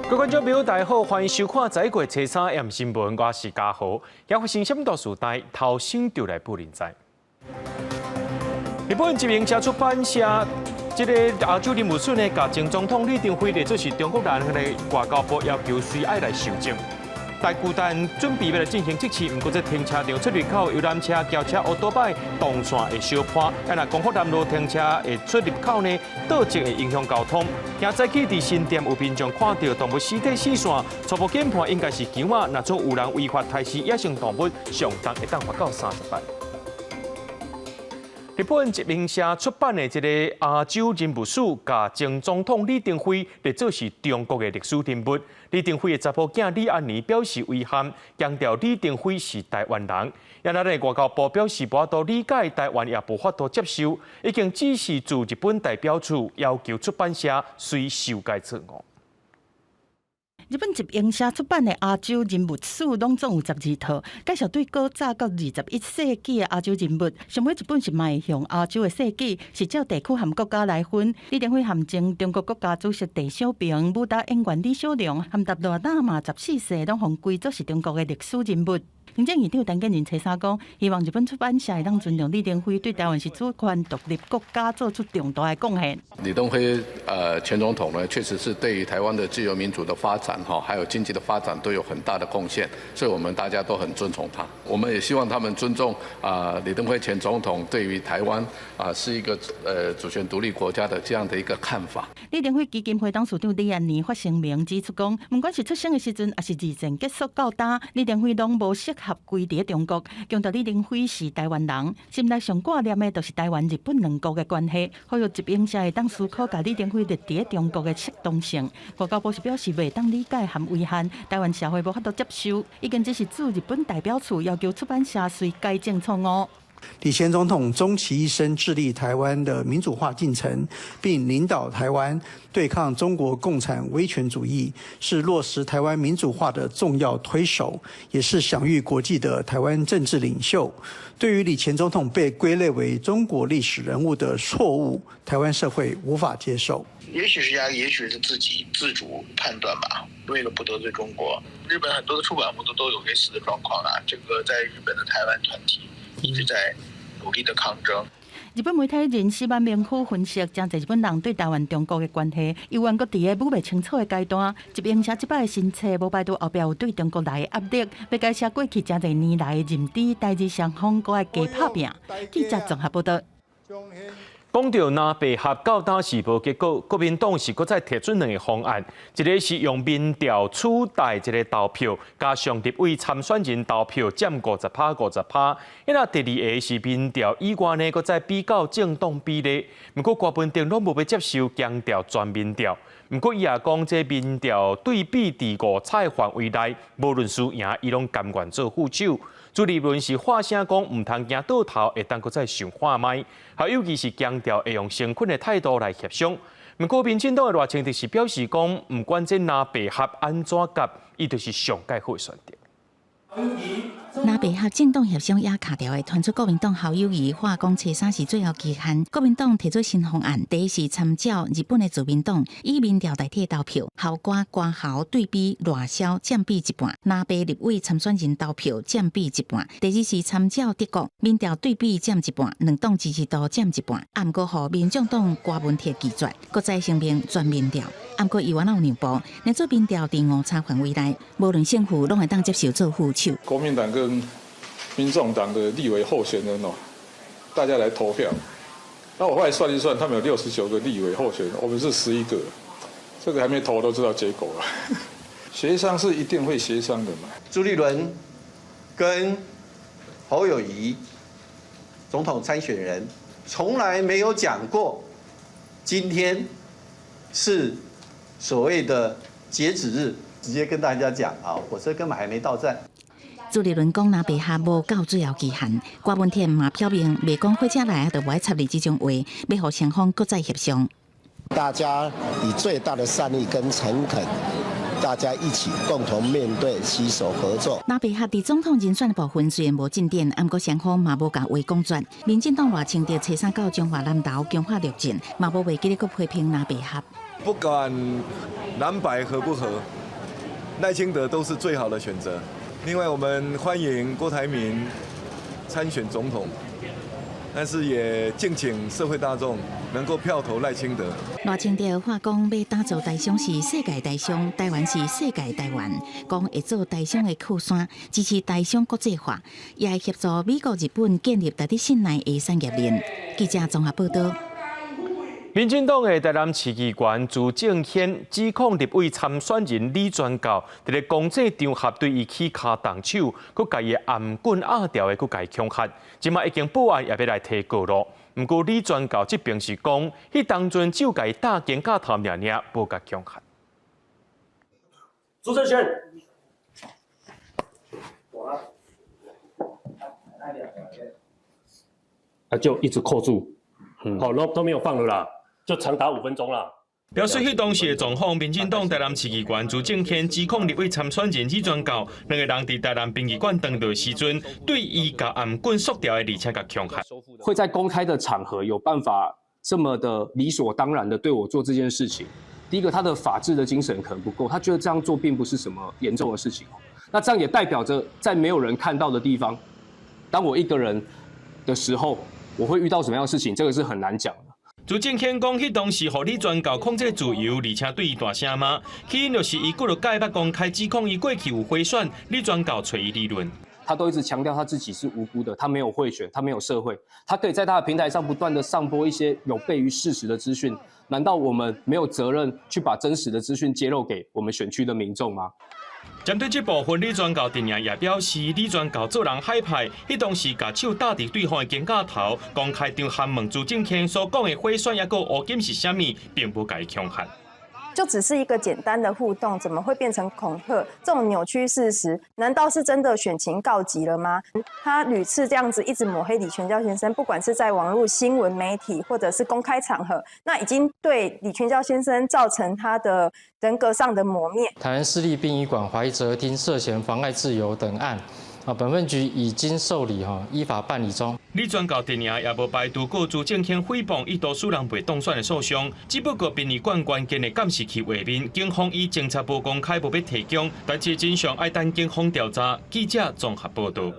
各位觀眾朋友，大家好，歡迎收看十一月初三暗新聞，我是嘉豪。也發生什麼大事代，頭先就來報您知。日本集英社出版社這个亞洲人物史呢，共前總統李登輝列做是中國人，彼个外交部要求隨愛來修正。大巨蛋準備欲來進行測試，毋過這停車場出入口遊覽車、轎車、烏多擺動線會相伴，啊若光復南路停車的出入口呢，倒置會影響交通。今早起佇新店有民眾看著動物屍體死線，初步研判應該是狗仔，若做有人違法刣死野生動物，上重會當罰到30萬。日本集英社出版的這个亞洲人物史，共前總統李登輝列做是中國的歷史人物。李登輝的查埔囝李安妮表示遺憾，強調李登輝是台灣人。也咱的外交部表示無法度理解，台灣也無法度接受，已經指示駐日本代表處要求出版社隨修改錯誤。日本集英社出版的亞洲人物史，攏總有12套，介紹對古早到21世紀的亞洲人物。上尾一本是邁向亞洲的世紀，是照地區和國家來分。李登輝和前中國國家主席鄧小平、武打演員李小龍和達賴喇嘛十四世，攏予歸做是中國的歷史人物。行政院長陳建仁初三講，希望日本出版社會當尊重李登輝對台灣是主權獨立國家做出重大的貢獻。李登輝前總統呢，確實是對於台灣的自由民主的發展，哈，還有經濟的發展都有很大的貢獻，所以我們大家都很尊崇他。我們也希望他們尊重啊李登輝前總統對於台灣啊是一個主權獨立國家的這樣的一個看法。李登輝基金會董事長李安妮發聲明指出講，毋管是出生的時陣，抑是二戰結束到今，李登輝攏無適合歸佇中國，強調李登輝是台灣人，心內上掛念的就是台灣日本兩國的關係。呼籲集英社會當思考共李登輝列佇中國的適當性。外交部是表示袂當理解和遺憾，台灣社會無法度接受，已經指示駐日本代表處要求出版社隨改正錯誤。李前總統終其一生致力台灣的民主化進程，並領導台灣對抗中國共產威權主義，是落實台灣民主化的重要推手，也是享譽國際的台灣政治領袖。對於李前總統被歸類為中國歷史人物的錯誤，台灣社會無法接受。也許是壓力，也許是自己自主判斷吧。為了不得罪中國，日本很多的出版物都有類似的狀況啊。這個在日本的台灣團體一直在努力的抗爭。日本媒體人矢板明夫分析，誠濟日本人對台灣中國的關係，猶原閣佇个摸袂清楚的階段。集英社這擺的新冊，無排除後壁有對中國來的壓力，欲改寫過去誠濟年來的認知，台日雙方閣愛加拍拚。記者綜合報道。講著藍白合到今是無結果，國民黨是閣再提出兩个方案，一个是用民調取代這个投票，加上立委參選人投票佔50趴50趴。那第二个是民調以外呢，閣再比較政黨比例。毋過郭文定攏無欲接受，強調全民調。毋過伊也講，這民調對比佇五彩範圍內，無論輸贏，伊攏甘願做副手。朱立倫是發聲講，毋通驚倒頭，會當閣再想看覓。侯友宜是強調會用誠懇的態度來協商。毋過民進黨的賴清德是表示講，毋管這藍白合按怎夾，伊就是上蓋好的選擇。藍白合政黨協商也卡著的，傳出國民黨侯友宜話講初三是最後期限。國民黨提出新方案，第一是參照日本的自民黨，以民調代替投票，侯官官侯對比賴蕭佔比一半，藍白立委參選人投票佔比一半。第二是參照德國，民調對比佔一半，兩黨支持度佔一半。啊，毋過予民眾黨郭文鐵拒絕，閣再聲明全民調。啊，毋過伊原有讓步，若做民調佇誤差範圍內，無論勝負，攏會當接受做副手。國民黨跟民眾黨的立委候選人哦，大家來投票。那我後來算一算，他們有69個立委候選人，我們是11個，這個還沒投都知道結果了。協商是一定會協商的嘛。朱立倫跟侯友宜總統參選人從來沒有講過，今天是所謂的截止日，直接跟大家講啊，火車根本還沒到站。朱立倫講，藍白合無到最後期限，郭文鐵嘛表明，袂講火車來就無愛插你這種話，欲予雙方閣再協商。大家以最大的善意跟誠懇，大家一起共同面對，攜手合作。藍白合佇總統人選的部分雖然無進展，毋過雙方嘛無共話講絕。民進黨賴清德初三到彰化南投強化綠陣，嘛無袂記得閣批評藍白合。不管藍白合不合，賴清德都是最好的選擇。另外，我們歡迎郭台銘參選總統，但是也敬請社會大眾能夠票投賴清德。賴清德話講，欲打造台商是世界台商，台灣是世界台灣，講會做台商的靠山，支持台商國際化，也會協助美國、日本建立值得信賴的產業鏈。記者綜合報道。民進黨的台南市議員朱正軒指控立委參選人李全教，佇咧公祭場合對伊起跤動手，閣共伊頷頸壓牢的，閣共伊恐嚇，這馬已經報案，也欲來提告囉。毋過李全教這邊是講，彼當陣只有共伊打肩胛頭爾爾，無共恐嚇。朱正軒，他就一直扣住，好，都沒有放了啦。就長達5分鐘啦。表示彼當時的狀況，民進黨台南市議員朱正軒指控立委參選人李全教，兩個人佇台南殯儀館轉來時陣，對伊共頷頸束牢的，而且共恐嚇。會在公開的場合有辦法這麼的理所當然的對我做這件事情？第一個，他的法治的精神可能不夠，他覺得這樣做並不是什麼嚴重的事情。那這樣也代表着，在沒有人看到的地方，當我一個人的時候，我會遇到什麼樣的事情？這個是很難講的。朱正軒講，彼當時予李全教控制自由，而且對伊大聲罵，起因就是伊幾落擺捌公開指控伊過去有賄選，李全教揣伊理論。他都一直強調他自己是無辜的，他沒有賄選，他沒有受賄，他可以在他的平台上不斷的上播一些有悖於事實的資訊。難道我們沒有責任去把真實的資訊揭露給我們選區的民眾嗎？針對這部分，李全教陣營也表示，李全教做人海派，彼當時共手搭佇對方的肩胛頭，公開場合問朱正軒所講的賄選抑閣烏金是啥物，並無共伊恐嚇。就只是一個簡單的互動，怎麼會變成恐嚇？這種扭曲事實，難道是真的選情告急了嗎？他屢次這樣子一直抹黑李全教先生，不管是在網絡新聞媒體，或者是公開場合，那已經對李全教先生造成他的人格上的磨滅。台南市立殯儀館懷哲廳涉嫌妨礙自由等案，啊，本分局已經受理，哈，依法辦理中。李全教陣營也無排除告朱正軒誹謗，意圖使人袂當選的訴訟。只不過殯儀館關鍵的監視器畫面，警方以偵查無公開，無欲提供。但是真相愛等警方調查。記者綜合報道。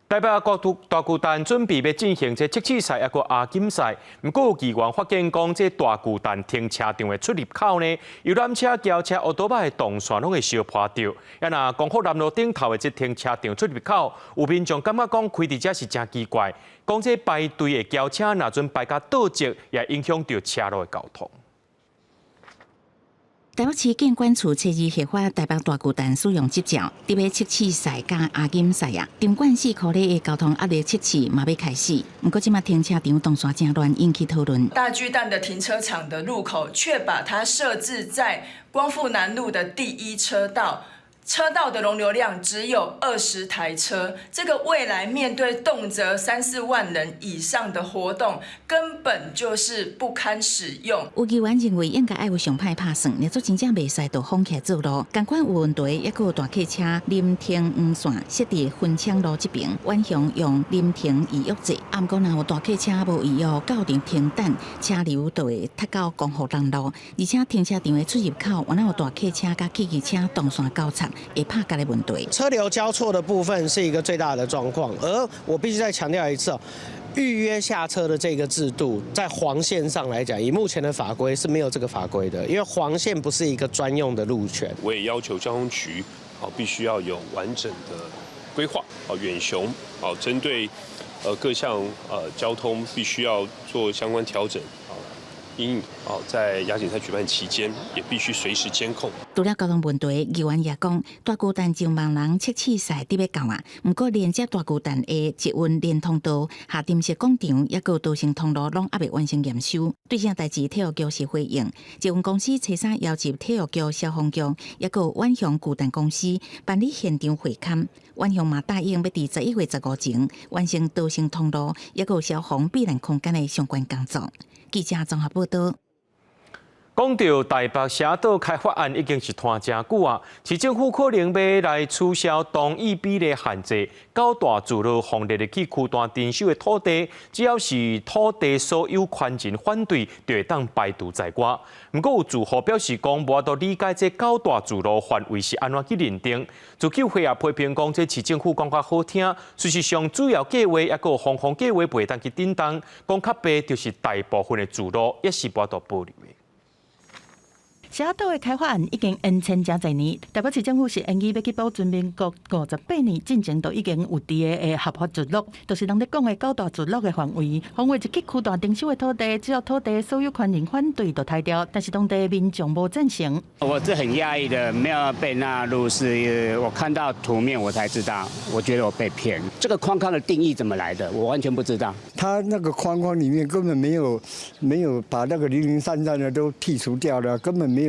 台北國大巨蛋準備欲進行這測試賽，抑閣亞錦賽。毋過有議員發現講，這大巨蛋停車場的出入口呢，遊覽車、轎車、烏多仔的動線攏會相破著。啊若光復南路頂頭的這停車場出入口，有民眾感覺講開佇遮是誠奇怪，講這排隊的轎車若陣排甲倒直，也影響著車路的交通。台北市建管處初二核發台北大巨蛋使用執照，佇欲測試賽佮亞錦賽啊，場館四箍的交通壓力測試嘛欲開始。毋過這馬停車場動線誠亂，引起討論。大巨蛋的停車場的入口，卻把它設置在光復南路的第一車道。車道的容流量只有20台車，這個未來面對動輒三四萬人以上的活動，根本就是不堪使用。有議員認為應該愛有上歹拍算，若做真正袂使就封起來做路。仝款有問題，抑閣有大客車臨停黃線設佇芬昌路這邊，遠雄用臨停預約制。啊，毋過若有大客車無預約到場停等，車流就會塞到光復南路，而且停車場的出入口，原來有大客車佮汽機車動線交叉。會拍結的問題。車流交錯的部分是一個最大的狀況，而我必須再強調一次哦，預約下車的這個制度，在黃線上來講，以目前的法規是沒有這個法規的，因為黃線不是一個專用的路權。我也要求交通局，必須要有完整的規劃，遠雄，針對各項交通必須要做相關調整。因在亞錦賽舉辦期間，也必須隨時監控。除了交通問題，議員也講，大巨蛋上萬人測試賽佇欲到啊，毋過連接大巨蛋的捷運連通道、下沉式廣場，抑閣稻盛通路攏猶未完成驗收。對這代誌，體育局是回應，捷運公司初三邀集體育局、消防局，抑閣遠雄巨蛋公司辦理現場會勘。遠雄嘛答應欲佇11月15前完成稻盛通路，抑閣消防避難空間的相關工作。記者綜合報道。講到台北社島開發案已經是拖誠久啊，市政府可能欲來取消同意比例限制，九大聚落予列入去區段徵收的土地，只要是土地所有權人反對，就會當排除在外。毋過有住戶表示講，無法度理解這九大聚落範圍是按怎去認定。自救會也批評講，這市政府講較好聽，事實上主要計劃抑閣有方向計劃袂當去振動，講較白就是大部分的聚落也是無法度保留的。社島的開發案已經延簽誠濟年，台北市政府是研議欲去保存民國58年進前就已經有佇个的合法聚落，就是人咧講的九大聚落的範圍。範圍一去區段徵收的土地，只要土地所有權人反對就刣掉，但是當地民眾無贊成。我是很訝異的，沒有被納入，是我看到圖面我才知道，我覺得我被騙。這個框框的定義怎麼來的，我完全不知道。他那個框框裡面根本沒有把那個零零散散的都剔除掉了，根本沒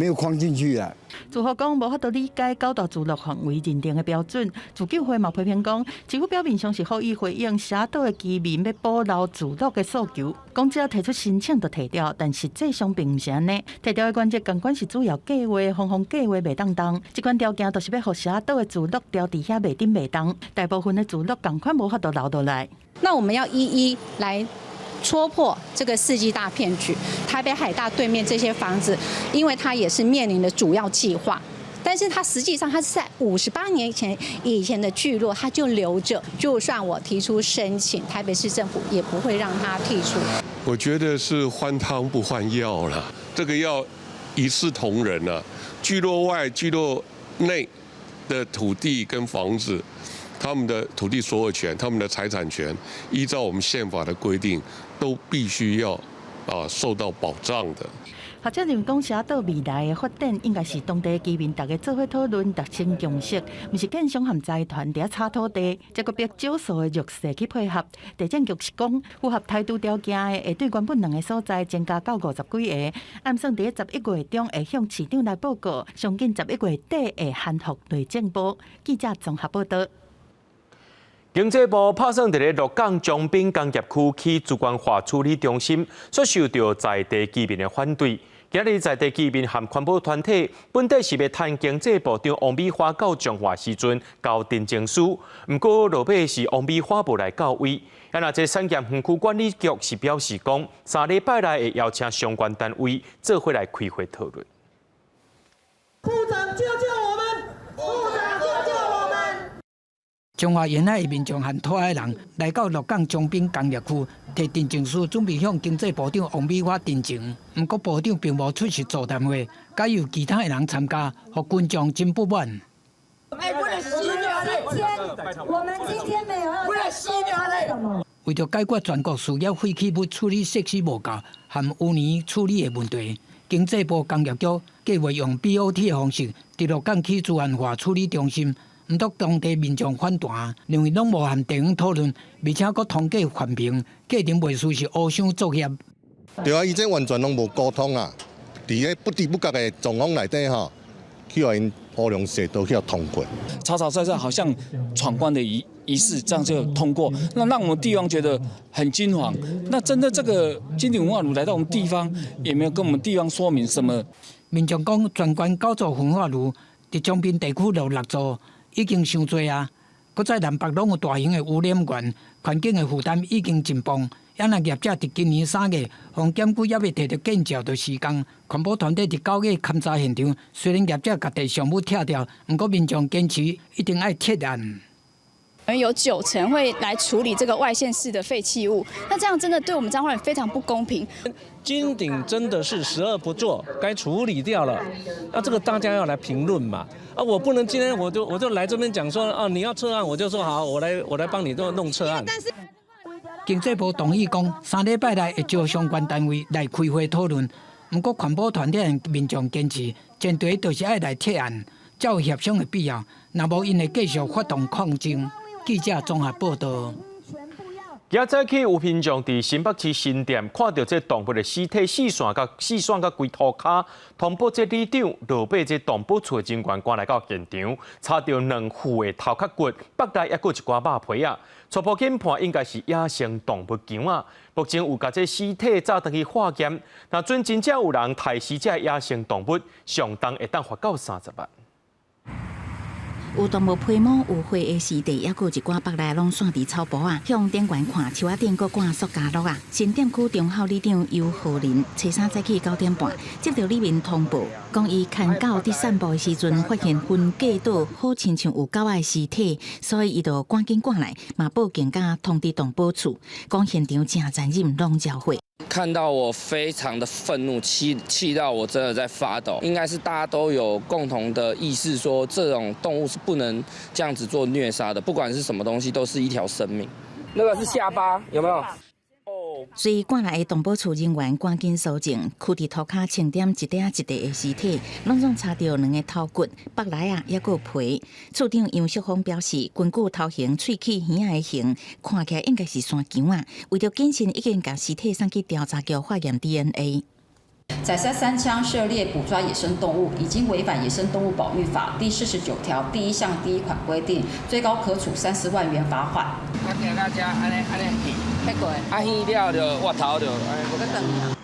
有框進去啊！住戶講無法度理解九大聚落範圍認定的標準。自救會嘛批評講，政府表面上是好意回應社島的居民欲保留聚落的訴求，講只要提出申請就提掉，但實際上並毋是按呢。提掉的原則仝款是主要計劃、方向計劃袂當動，這款條件就是欲予社島的聚落牢佇遐袂振袂動，大部分的聚落仝款無法度留落來。那我們要一一來戳破這個世紀大騙局。台北海大對面這些房子，因為它也是面臨的主要計劃，但是它實際上它是在58年前以前的聚落，它就留着。就算我提出申請，台北市政府也不會讓它剔除。我覺得是換湯不換藥了，這個要一視同仁啊。聚落外、聚落內的土地跟房子，他們的土地所有權、他們的財產權，依照我們憲法的規定，都必須要受到保障的。學者認為講，社島未來的發展應該是當地居民逐家做伙討論達成共識，毋是建商和財團佇遐炒土地，這閣逼少數的弱勢去配合。地政局是講，符合台都條件的，會對原本兩个所在增加到50幾个，按算佇11月中會向市長來報告，上緊11月底會函予內政部。記者綜合報道。經濟部拍算佇咧鹿港長濱工業區起資源化處理中心，卻受著在地居民的反對。今日在地居民和環保團體本底是欲趁經濟部長王美花到彰化時陣交陳情書，毋過落尾是王美花無來到位。啊，若這產業園區管理局是表示講，3禮拜內會邀請相關單位做伙來開會討論。部長救救我們！部長救救我們！彰化沿海的民眾和討海人來到鹿港長濱工業區，提陳情書，準備向經濟部長王美花陳情。毋過部長並無出席座談會，改由其他的人參加，予群眾真不滿。欸，為了死我們今天沒有為了死為著解決全國事業廢棄物處理設施無夠和污泥處理的問題，經濟部工業局計劃用 BOT 的方式，佇鹿港起資源化處理中心。毋過當地民眾反彈，認為攏無和地方討論，而且閣通過環評，過程袂輸是烏箱作業。對啊，伊這完全攏無溝通啊！佇咧不知不覺的狀況內底吼，去予𪜶烏龍踅刀去予通過。草草率率，好像闖關的儀式，這樣就通過，那讓我們地方覺得很驚惶。那真的這個金頂焚化爐來到我們地方，也沒有跟我們地方說明什麼。民眾講，全縣九座焚化爐佇長濱地區有六座。已經傷濟啊！閣在南北攏有大型的污染源，環境的負擔已經真重。啊若業者佇今年3月予檢舉猶未提著建照的時間，環保團體佇9月勘查現場，雖然業者共地項目拆掉，毋過民眾堅持一定愛撤案。有9成會來處理這個外縣市的廢棄物，那這樣真的對我們彰化人非常不公平。金頂真的是十惡不作，該處理掉了。那這個大家要來評論嘛？啊，我不能今天我就來這邊講說，啊，你要撤案，我就說好，我來幫你做弄撤案。但是經濟部同意講，3禮拜內會召相關單位來開會討論。毋過環保團體民眾堅持，前提就是愛來撤案，才有協商的必要。若無，𪜶會繼續發動抗爭。記者綜合報道。今早起有民眾佇新北市新店看著這動物的屍體四散佮四散佮規塗跤，通報這里長落尾這動保處的人員趕來到現場，查著兩副的頭殼骨，腹內猶閣有一寡肉皮仔！初步研判應該是野生動物殭仔！目前有共這屍體載轉去化驗，若準真正有人刣死這野生動物，上重會當罰到30萬。有動物皮毛有血的屍體，猶閣有一寡腹內攏散佇草埔仔，向頂懸看樹仔頂閣掛塑膠鹿仔。新店區忠孝里長游浩林，初三早起9點半接著里民通報，講伊牽狗佇散步的時陣，發現分隔島好親像有狗仔的屍體，所以伊就趕緊趕來，嘛報警佮通知動保處，講現場誠殘忍，攏焦血。看到我非常的憤怒，氣到我真的在發抖。應該是大家都有共同的意識，說這種動物是不能這樣子做虐殺的，不管是什麼東西，都是一條生命。那個是下巴，有沒有？隨趕來的動保處人員趕緊搜證，囥佇塗跤清點一塊一塊的屍體，攏總查著兩个頭骨、腹內仔，猶閣有皮。處長楊淑芳表示，根據頭型、喙齒、耳仔的形，看起來應該是山羌仔。為著謹慎，已經共屍體送去調查局化驗 DNA。宰殺山羌狩獵捕抓野生動物，已經違反《野生動物保育法》第49條第一項第一款規定，最高可處30萬元罰款。啊，耳了就挖頭就。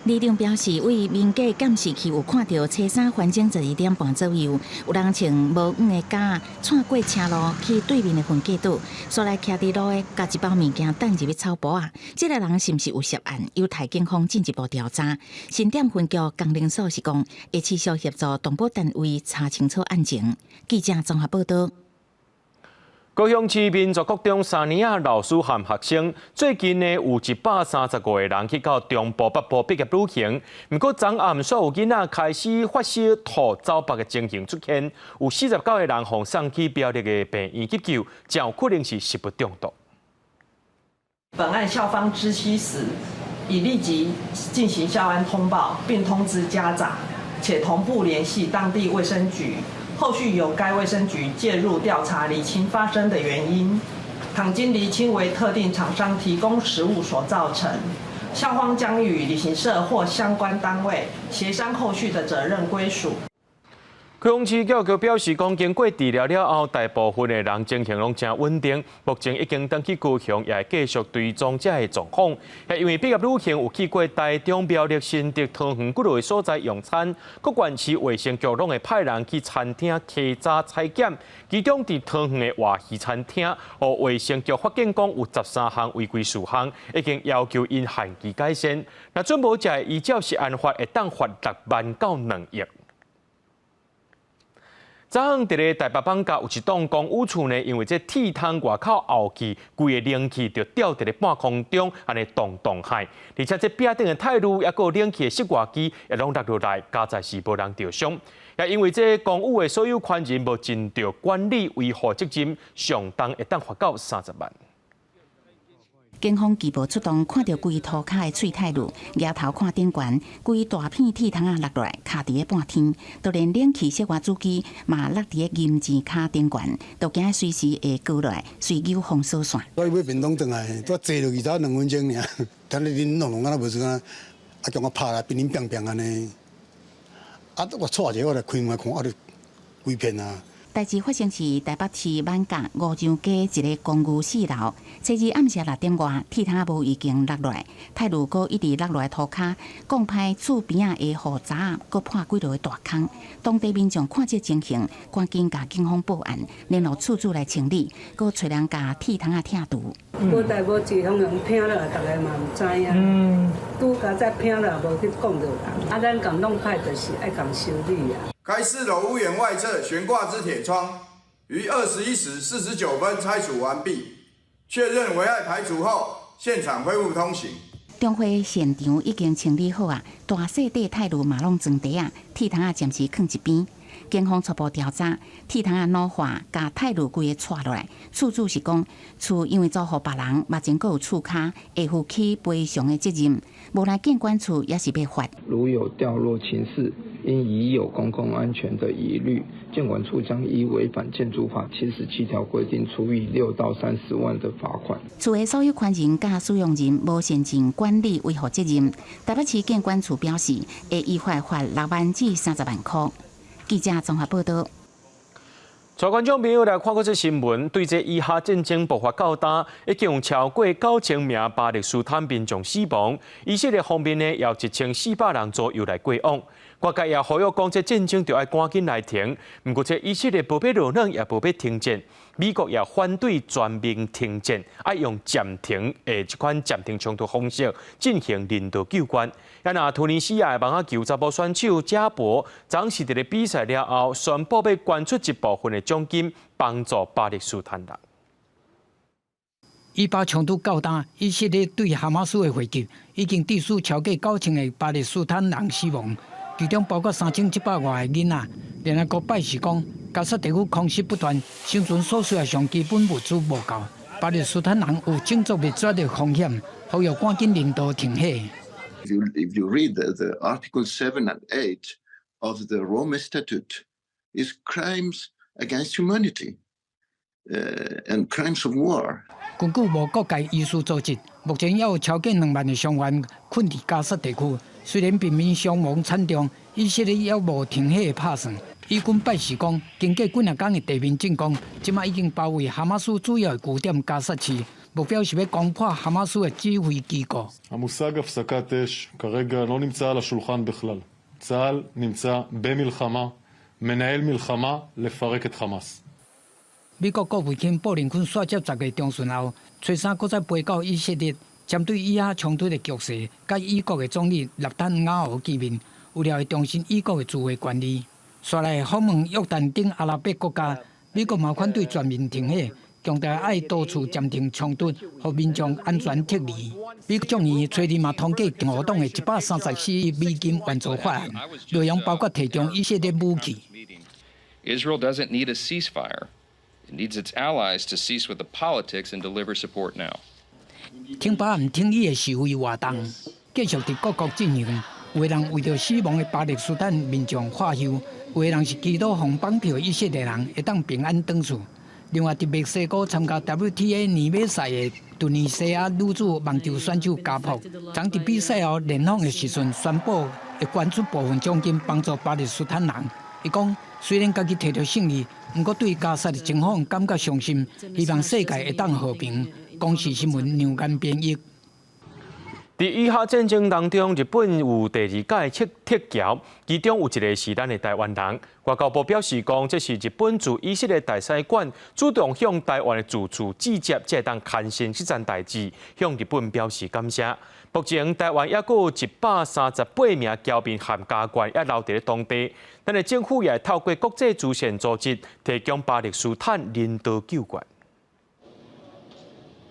里長表示，對民警監視器有看著，初三環境12點半左右，有人穿無羽的狗竄過車路去對面的分隔島，煞來徛佇路的，共一包物件擲入去草埔仔。這个人是毋是有涉案？有待警方進一步調查。新店分局工程所是講，會持續協助動保單位查清楚案情。記者綜合報導。高雄市民族國中三年仔老師和學生，最近呢有135個人去到中部北部畢業旅行，毋過昨暗煞有囡仔開始發燒、吐、走腹的情形出現，有49個人予送去苗栗的病院急救，誠有可能是食物中毒。本案校方知悉時，已立即進行校安通報，並通知家長，且同步聯繫當地衛生局。後續由該衛生局介入調查，釐清發生的原因。倘經釐清為特定廠商提供食物所造成，校方將與旅行社或相關單位協商後續的責任歸屬。高雄市教育局表示，講經過治療了後，大部分的人情形攏誠穩定，目前已經轉去高雄，也會繼續追蹤這个狀況。因為畢業旅行有去過台中苗栗新竹桃園幾个所在用餐，各縣市衛生局攏會派人去餐廳稽查採檢，其中佇桃園的活魚餐廳，予衛生局發現講有13項違規事項，已經要求𪜶限期改善。若準無食，依照食安法會當罰6萬到2億。昨昏佇咧台北艋舺有一棟公寓厝呢，因為這鐵窗外口後去，規个冷氣就吊佇咧半空中，按呢動動海。而且這壁頂的泰爐，猶閣有冷氣的室外機也攏落落來，佳哉是無人著傷。也因為這公寓的所有權人無盡著管理維護責任，上重會當罰到30萬。警方拘捕出動，看著規塗跤的喙泰爐，舉頭看頂懸，規大片鐵窗仔落落來，卡佇咧半天，就連冷氣室外主機嘛落佇咧銀錢跤頂懸，都驚隨時會倒落來，隨扭封鎖線。我買便當轉來，拄坐落去才2分鐘爾，聽咧恁弄弄敢若無是敢，啊，將我拍來乒乒乓乓按呢，啊，我掣一下我來開門看，啊，就規片啊。代誌發生佇台北市艋舺吳上街一个公寓四樓，初二暗時6點外，鐵窗無意間落落來，泰爐閣一直落落來塗跤，講歹厝邊仔的雨閘閣破幾落个大空。當地民眾看這情形，趕緊共警方報案，聯絡厝主來清理，閣揣人共鐵窗仔拆除。無代無誌，通用拼落，逐个嘛毋知影。拄共再拼落，無去講著人。啊，咱共弄歹就是愛共修理啊。該四樓屋檐外側懸掛之鐵窗，於21時49分拆除完畢，確認危害排除後，現場恢復通行。中火現場已經清理好啊，大細塊泰爐嘛攏裝袋仔，鐵窗仔暫時囥一邊。警方初步調查，鐵窗仔老化，共泰爐規个掣落來。厝主是講，厝因為租予別人，目前閣有厝跤，會負起賠償的責任。無奈建管處也是欲罰。如有掉落情事，因疑有公共安全的疑慮，建管處將依違反建築法77條規定，處以6到30萬的罰款。厝的所有權人佮使用人無善盡管理維護責任。台北市建管處表示，會依法罰6萬至30萬箍。記者綜合報道。帶觀眾朋友來看過這新聞，對這以哈戰爭爆發到今，已經有超過9000名巴勒斯坦民眾死亡。以色列方面呢，有1400人左右來過往。外界也呼籲講，這戰爭著愛趕緊來停。毋過，這以色列無欲落軟，也無欲停戰。美國也反對全面停戰，愛用暫停的這款暫停衝突方式進行人道救援。啊，若突尼西亞的網球查埔選手賈伯，昨時佇咧比賽了後，宣布欲捐出一部分的獎金，幫助巴勒斯坦人。以巴衝突到今，以色列對哈馬斯的回擊已經致使超過9000個巴勒斯坦人死亡，其中包括3700外个囡仔。聯合國拜四講，加薩地區空襲不斷，生存所需的上基本物資無夠，巴勒斯坦人有種族滅絕的風險，呼籲趕緊人道停火。 If you read the Article 7 and 8 of the Rome Statute, is crimes against humanity and crimes of war. 根據無國界醫師組織，目前猶有超過2萬個傷員困佇加薩地區。雖然平民傷亡慘重，以色列猶無停火的拍算。以軍拜四講，經過幾若工的地面進攻，這馬已經包圍哈馬斯主要的據點加薩市，目標是欲攻破哈馬斯的指揮機構。 המושג הפסקת אש כרגע לא נמצא על השולחן בכלל. צה"ל נמצא במלחמה, מנהל מלחמה לפרק את חמאס. 美國國務卿布林肯紲接10月中旬後，初三閣再飛到以色列，針對以哈衝突的局勢，佮以國的總理納坦雅胡見面，預料會重申以國的自衛權利。紲來訪問約旦等阿拉伯國家，美國嘛反對全面停火，強調愛多處暫停衝突，予民眾安全撤離。美國眾議院初二嘛通過共和黨的134億美金援助法案，內容包括提供以色列武器。 Israel doesn't need a ceasefire. It needs its allies to cease with the politics and deliver support now. 挺巴毋挺以的示威活動繼續佇各國進行，有的人為著死亡的巴勒斯坦民眾喝休，有的人是祈禱予綁票以色列人會當平安轉厝。另外，佇墨西哥參加 WTA 年尾賽的突尼西亞女子網球選手加珀，昨佇比賽後練訪的時陣宣布會捐出部分獎金幫助巴勒斯坦人。伊講，雖然家己摕著勝利，毋過對加薩的情況感覺傷心，希望世界會當和平。公視新聞梁間編譯。佇以哈戰爭當中，日本有第二屆撤僑，其中有一個是咱的台灣人。外交部表示講，這是日本駐以色列大使館主動向台灣的住處寄接，才會當牽線這層代誌，向日本表示感謝。目前台灣猶閣有138名僑民和家眷猶留佇咧當地，咱的政府也會透過國際慈善組織提供巴勒斯坦人道救援。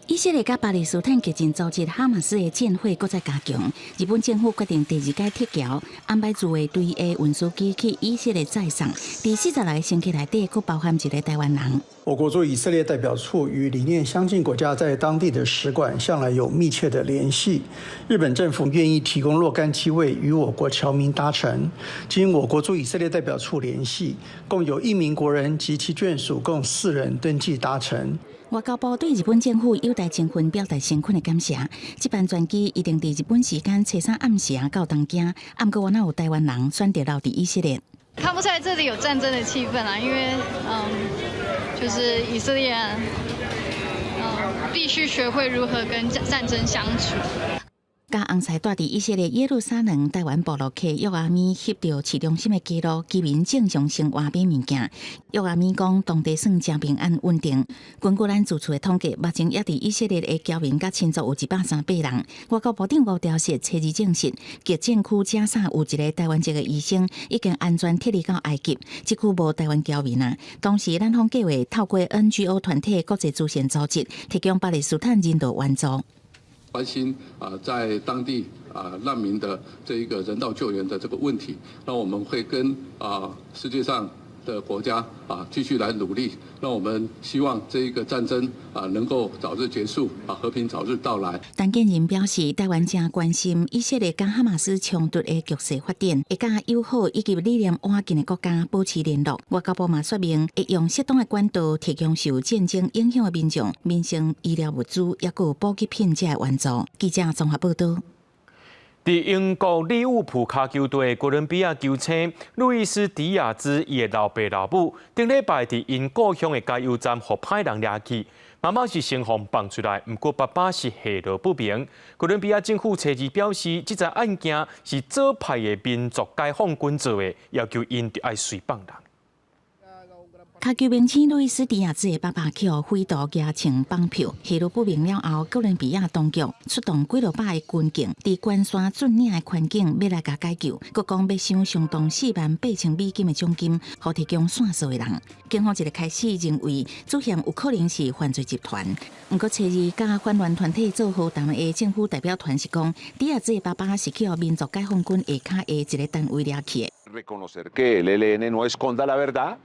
以色列佮巴勒斯坦激進組織哈馬斯的戰火閣再加強，日本政府決定第二屆撤僑，安排自衛隊的運輸機去以色列載送。佇46個乘客內底，閣包含一個台灣人。我國駐以色列代表處與理念相近國家在當地的使館向來有密切的聯繫。日本政府願意提供若干機位與我國僑民搭乘。經我國駐以色列代表處聯繫，共有一名國人及其眷屬共四人登記搭乘。外交部對日本政府優待情分表達誠懇的感謝。這班專機預定佇日本時間初三暗時到東京，毋過原來有台灣人選擇留佇以色列。看不出來這裡有戰爭的氣氛啊，因為就是以色列，必須學會如何跟戰爭相處。佮翁婿蹛佇以色列耶路撒冷台灣部落客約阿米翕著市中心的街路，居民正常生活買物件。約阿米講，當地算誠平安穩定。根據咱住處的統計，目前猶佇以色列的僑民佮親族有138人。外交部長吳釗燮初二證實，激戰區加沙有一個台灣籍的醫生已經安全撤離到埃及，這區無台灣僑民啊。同時，咱方計劃透過 NGO 團體、國際慈善組織，提供巴勒斯坦人道援助。關心啊，在當地啊難民的這一個人道救援的這個問題，那我們會跟啊世界上的國家啊，繼續來努力。那我們希望這一個戰爭啊能夠早日結束，啊和平早日到來。陳建仁表示，台灣誠關心以色列佮哈馬斯衝突的局勢發展，會佮友好以及理念倚近的國家保持聯絡。外交部嘛說明，會用適當的管道提供受戰爭影響的民眾民生醫療物資，抑閣有補給品這個援助。記者綜合報道。佇英國利物浦跤球隊哥倫比亞球星路易斯·迪亞茲，伊的老爸老母頂禮拜佇𪜶故鄉的加油站，予歹人掠去，媽媽是先予放出來，毋過爸爸是下落不明。哥倫比亞政府初二表示，這樁案件是左派的民族解放軍做的，要求𪜶著愛隨放人。跤球明星路易斯·迪亞茲的爸爸去予匪徒舉槍綁票，下落不明了後，哥倫比亞當局出動幾落百个軍警，佇關山峻嶺的環境欲來共解救，閣講欲賞相當48,000美金的獎金，予提供線索的人。警方一個開始認為主嫌有可能是犯罪集團，毋過初二佮反亂團體做和談的政府代表團是講，迪亞茲的爸爸是去予民族解放軍下跤的一個單位掠去的。 Reconocer que el ELN no esconda la verdad,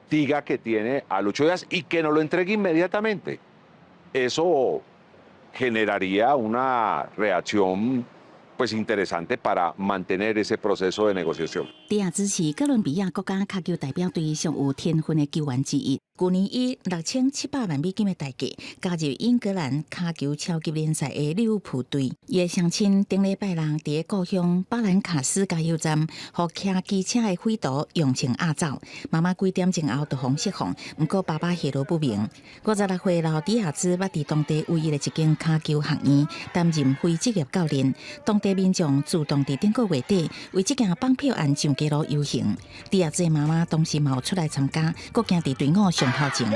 diga que tiene a Lucho Díaz y que nos lo entregue inmediatamente. Eso generaría una reacción pues interesante para mantener ese proceso de negociación. 迪亞茲是哥倫比亞國家跤球代表隊上有天分的球員之一。去年以6700萬美金的代價加入英格蘭跤球超級聯賽的利物浦隊。伊的雙親頂禮拜六佇故鄉巴蘭卡斯加油站，予騎機車的匪徒用槍押走。媽媽幾點鐘後就予釋放，毋過爸爸下落不明。56歲老迪亞茲捌佇當地唯一的一間跤球學院擔任非職業教練。當地民眾自動佇頂個月底為這件綁票案上街路遊行。迪亞茲的媽媽當時嘛有出來參加，閣行佇隊伍上頭前。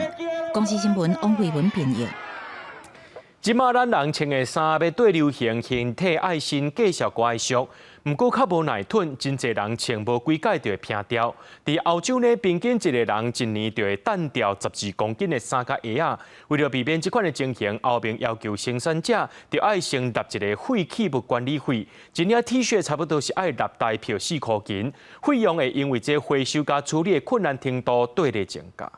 公視新聞王慧文編譯。這馬咱人穿的衫欲綴流行，形體愛身價數閣愛俗，毋過較無耐吞，真濟人穿無幾擺就會拚掉。佇歐洲呢，平均一個人一年就會擲掉12公斤的衫佮鞋仔。為著避免這款的情形，歐盟要求生產者著愛先納一個廢棄物管理費，一領 T 恤差不多是愛納台票4箍銀，費用會因為這回收佮處理的困難程度綴咧增加。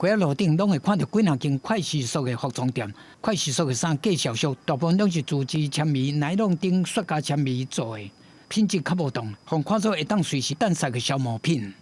街仔路頂攏會看著幾若間快時速的服裝店，快時速的衫價數俗，大部分攏是樹脂纖維、奈龍等塑膠纖維做的，品質較無當，予看做會當隨時擲捒的消耗品。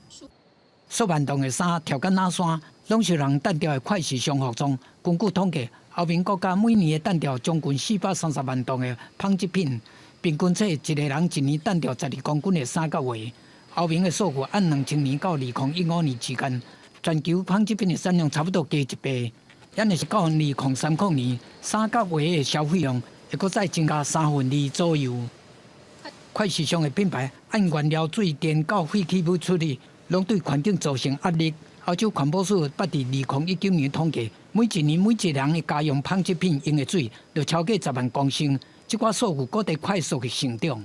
數萬噸的衫跳甲哪山，攏是人擲掉的快時尚服裝。根據統計，歐盟國家每年會擲掉將近430萬噸的紡織品，平均說一個人一年擲掉12公斤的衫佮鞋。歐盟的數據按2000年到2015年之間，全球紡織品的產量差不多加一倍，抑若是到2030年，衫佮鞋的消費量會閣再增加三分二左右。快時尚的品牌按原料、水電到廢棄物處理，攏對環境造成壓力。歐洲環保署捌佇2019年統計，每一年每一人的家用紡織品用的水，就超過10萬公升。這寡數據閣佇快速的成長。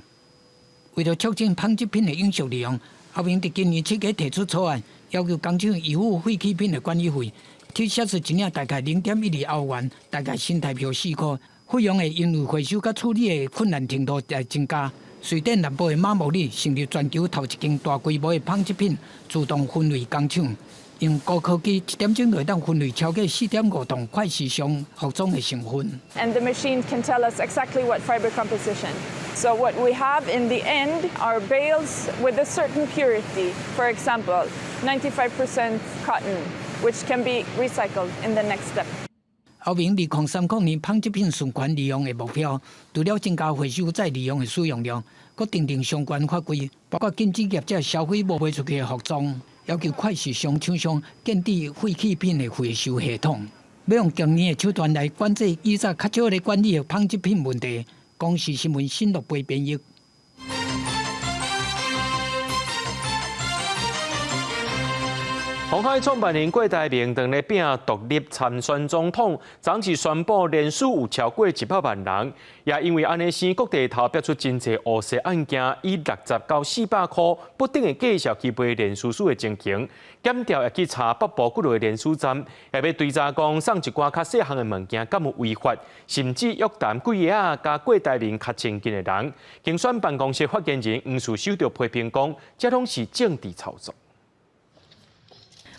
為著促進紡織品的永續利用，歐盟佇今年7月提出草案，要求工廠預付廢棄品的管理費，T 恤一領大概0.12歐元，大概新台票4箍。費用會因為回收佮處理的困難程度來增加。瑞典南部的馬莫里成立全球頭一間大規模的紡織品自動分類工廠，用高科技一點鐘就會當分類超過4.5噸快時尚服裝的成分。 And the machine can tell us exactly what fiber composition. So what we have in the end are bales with a certain purity. For example, 95% cotton, which can be recycled in the next step. 歐盟2030年紡織品循環利用的目標，除了增加回收再利用的使用量，閣訂定相關法規，包括禁止業者銷毀無賣出去的服裝，要求快時尚廠商建置廢棄品的回收系統，欲用強硬的手段來管制以早較少咧管理的紡織品問題。公視新聞新樂貝編譯。鴻海創辦人郭台銘當咧拼獨立參選總統，昨是宣布連署有超過100萬人，也因為按呢生國地頭爆出真濟烏色案件，以60到400箍不等的價數去賣連署書的情形，檢調也去查北部幾落個連署站，也欲追查講送一寡較細項的物件敢有違法，甚至約談幾个仔佮郭台銘較親近的人。競選辦公室發言人黃士修就批評講，這攏是政治操作。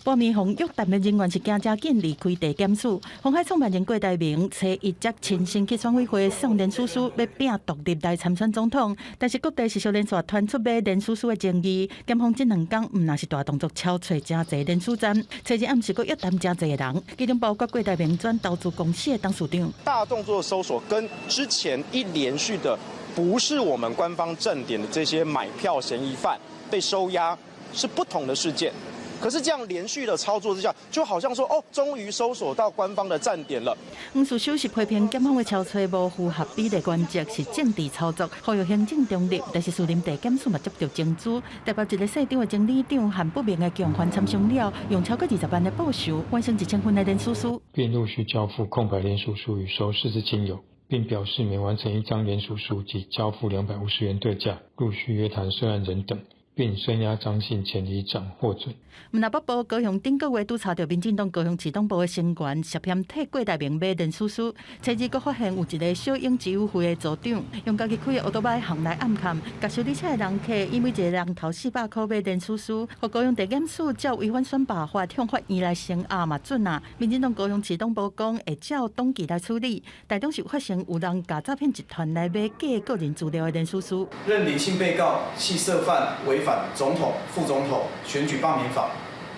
半暝予約談的人員是驚誠緊離開地檢署。鴻海創辦人郭台銘初一才親身去選委會送連署書，欲摒獨立來參選總統，但是各地是小連續傳出買連署書的爭議。檢方這兩工毋但是大動作敲揣誠濟連署站，初二暗時閣約談誠濟的人，其中包括郭台銘轉投資公司的董事長。大動作搜索跟之前一連續的，不是我們官方站點的這些買票嫌疑犯被收押，是不同的事件。可是這樣連續的操作之下，就好像說哦，終於搜索到官方的站點了。黃士修是批評檢方的敲揣無符合比例原則，是政治操作，呼籲行政中立。但是士林地檢署嘛接著情資，台北一个姓張的經理長和不明的共犯參商了，用超過20萬的報酬完成1000份的連署書，並陸續交付空白連署書予熟識之親友，並表示每完成一張連署書即交付250元對價，陸續約談涉案人等。並聲押張姓前里長獲准。毋但北部高雄頂個月拄查著民進黨高雄市黨部的成員涉嫌替郭台銘買連署書，初二閣發現有一个小英居委會的組長用家己開的歐多擺行來暗崁，共修理車的人客以每一个人頭400箍買連署書，予高雄地檢署照違反選罷法向法院來聲押嘛准啊！民進黨高雄市黨部講會照黨紀來處理，台中是發生有人共詐騙集團來買假個人資料的連署書。認林姓被告係涉犯違反總統、副總統選舉罷免法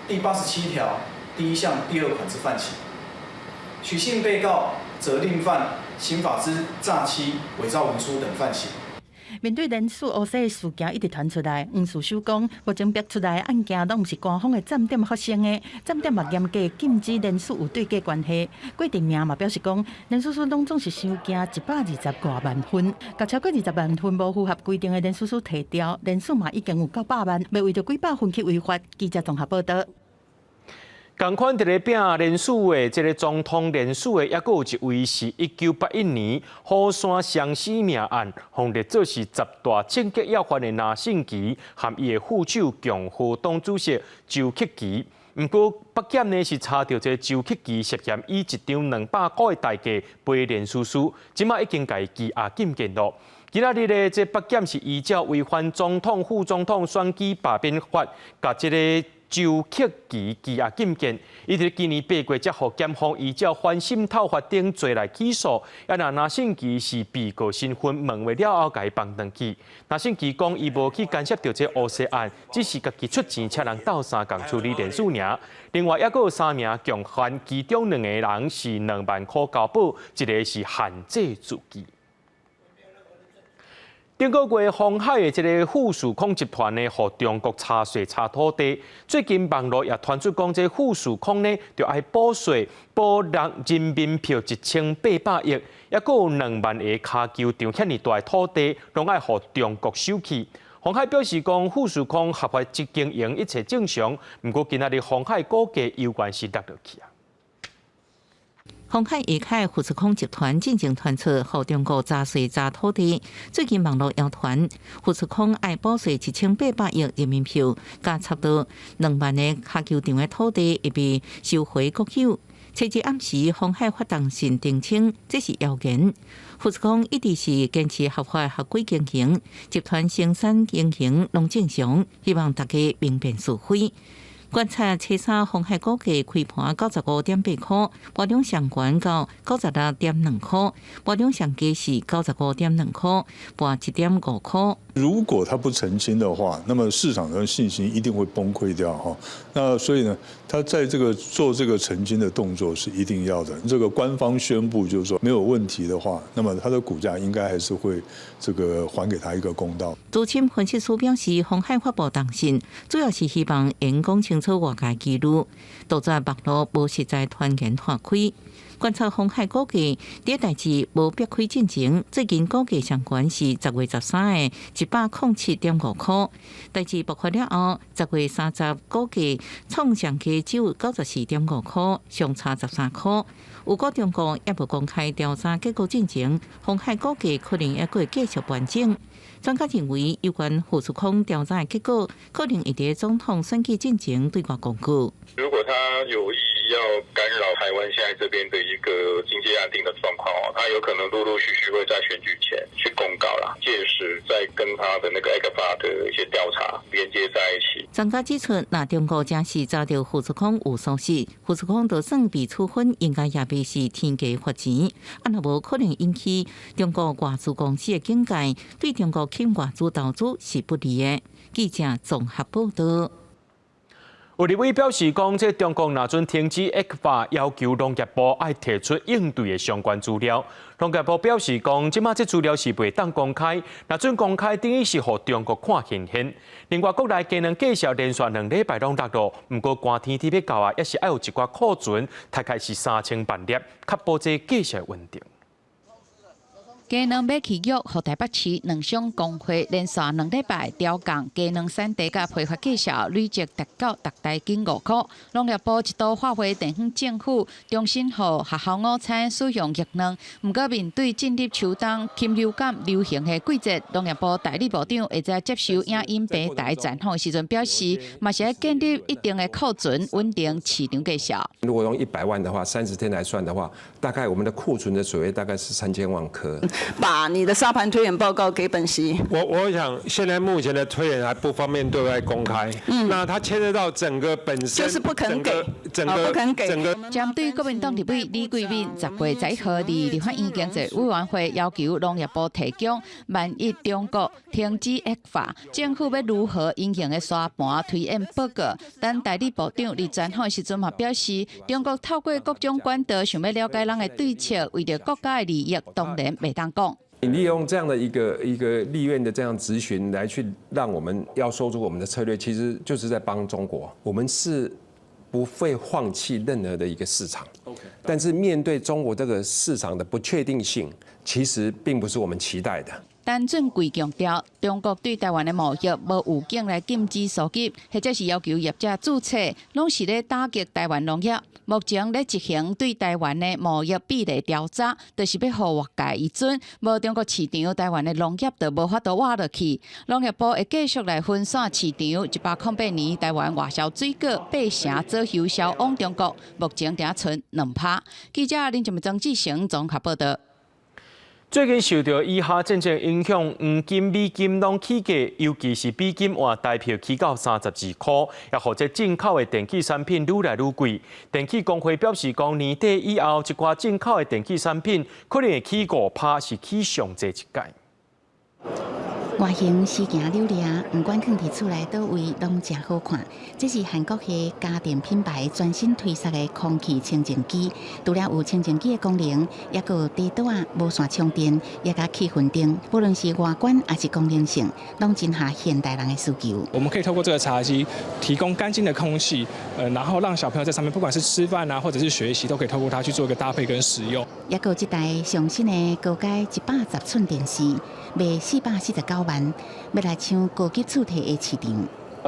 第87條第一項第二款之犯行，許姓被告則另犯刑法之詐欺、偽造文書等犯行。面對連署烏紗的事件一直傳出來，黃士修講，目前逼出來的案件攏毋是官方的站點發生的，站點嘛嚴格禁止連署有對價關係。郭台銘嘛表示講，連署書攏總是傷驚120外萬份，共超過20萬份無符合規定的連署書提掉，連署嘛已經有到百萬，袂為著幾百份去違法。記者綜合報導。仝款佇咧摒連署的這个總統連署的，抑閣有一位是1981年虎山雙死命案，予列做是十大政經要犯的林信琪，和伊的副手共和黨主席周克琪。毋過北檢呢是查著這个周克琪涉嫌以一張200箍的代價買連署書，這馬已經共伊羈押禁見囉。今仔日咧，這北檢是依照違反總統、副總統選舉罷免法，共這个周克琪羈押禁見，伊佇今年8月才予檢方依照反滲透法等罪來起訴。啊，若林信琪是被告身份問話了後，共伊放轉去。林信琪講，伊無去干涉著這烏紗案，只是家己出錢請人鬥相共處理連署爾。另外，抑閣有三名共犯，其中兩個人是2萬箍交保，一个是限制自記。頂個月，鴻海的這个富士康集團呢，予中國查稅查土地。最近網路也傳出講，這富士康呢，著愛補稅，補人民幣1800億，抑閣有2萬个跤球場遐爾大的土地，攏愛予中國收去。鴻海表示講，富士康合法經營一切正常，毋過今仔日鴻海股價猶原是落落去啊。鴻海下下富士康集團進前傳出予中國查稅查土地，最近網路謠傳富士康愛補稅1800億人民幣，佮差不多2萬個跤球場的土地會被收回國有。初二暗時，鴻海發動信澄清，這是謠言。富士康一直是堅持合法合規經營，集團生產經營攏正常，希望大家明辨是非。觀察初三鴻海股價開盤95.8箍，盤中上懸到96.2箍，盤中上低是95.2箍，跋1.5箍。如果他不澄清的話，那麼市場的信心一定會崩潰掉哈。那所以呢，他在這個做這個澄清的動作是一定要的。這個官方宣布就是說沒有問題的話，那麼他的股價應該還是會這個還給他一個公道。資深分析師表示，鴻海發布重訊，主要是希望會講清楚外界疑慮，杜絕網路無實在傳言拖開。觀察鴻海股價，佇代誌無煏開進前，最近股價上懸是10月13的107.5箍，代誌爆發了後，10月30股價創上低只有94.5箍，相差13箍。如果中國猶無公開調查結果進前，鴻海股價可能猶閣會繼續盤整。專家認為，有關富士康調查的結果，可能會佇總統選舉進前對外公布。如果他有意要干擾台灣現在這邊的一個經濟安定的狀況哦，他有可能陸陸續續會在選舉前去公告啦，屆時再跟他的那個 ECFA 的一些調查連接在一起。專家指出，若中國真是查著富士康有疏失，富士康就算被處分，應該也袂是天價罰錢，啊若無可能引起中國外資公司的警戒，對中國吸外資投資是不利的。記者綜合報道。有立委表示講，這中國若準停止 ECFA，要求農業部愛提出應對的相關資料。農業部表示講，這馬這資料是袂當公開，若準公開，等於是予中國看現現。另外，國內雞卵價數連續2禮拜攏落落，毋過寒天天欲到啊，抑是愛有一寡庫存，大概是3000萬粒，確保這價數穩定。雞卵買起約，予台北市卵商公會連續2禮拜調降雞卵產地佮批發價數，累積達到逐台斤5箍。農業部一度發話地方政府重新予學校午餐使用玉卵，毋過面對進入秋冬禽流感流行的季節，農業部代理部長會在接受影音平台專訪的時陣表示，嘛是愛建立一定的庫存，穩定市場價數。如果用100萬的話，30天來算的話，大概我們的庫存的水位大概是3000萬顆。把你的沙盤推演報告給本席。我想現在目前的推演還不方便對外公開。那它牽涉到整個本身，就是不肯給，整個不肯給。整個。針對國民黨立委李貴敏10月11號佇立法院經濟委員會要求農業部提供，萬一中國停止 ECFA，政府欲如何因應的沙盤推演報告？但代理部長佇專訪時陣嘛表示，中國透過各種管道想欲了解咱的對策，為著國家的利益，當然袂當講。你利用這樣的一個立院的這樣質詢來去讓我們要說出我們的策略，其實就是在幫中國。我們是不會放棄任何的一個市場。 但是面對中國這個市場的不確定性，其實並不是我們期待的。陳俊貴強調，中國對台灣的貿易無預警來禁止輸入，或者是要求業者註冊，攏是咧打擊台灣農業。目前咧執行對台灣的貿易壁壘調查，就是欲予外界依準，無中國市場，台灣的農業就無法度活落去。農業部會繼續來分散市場。108年，台灣外銷水果8成左右銷往中國，目前定賰2%。記者林靜曾志成綜合報道。最近受著以哈戰爭影響，黃金、美金攏起價，尤其是美金換台票起到32箍，也予這進口的電器產品愈來愈貴。電器公會表示講，年底以後，一寡進口的電器產品可能會起5%，是起上濟一擺。外形絲行溜掠，毋管囥佇厝內佗位攏誠好看。這是韓國的家電品牌全新推出的空氣清淨機，除了有清淨機的功能，抑閣有底桌仔無線充電，抑佮氣氛燈，無論是外觀抑是功能性，攏真合現代人的需求。我們可以透過這個茶几提供乾淨的空氣，然後讓小朋友在上面，不管是吃飯啊，或者是學習，都可以透過它去做一個搭配跟使用。抑閣有這台上新的高階110寸電視，賣449萬，欲來搶高級厝體的市場。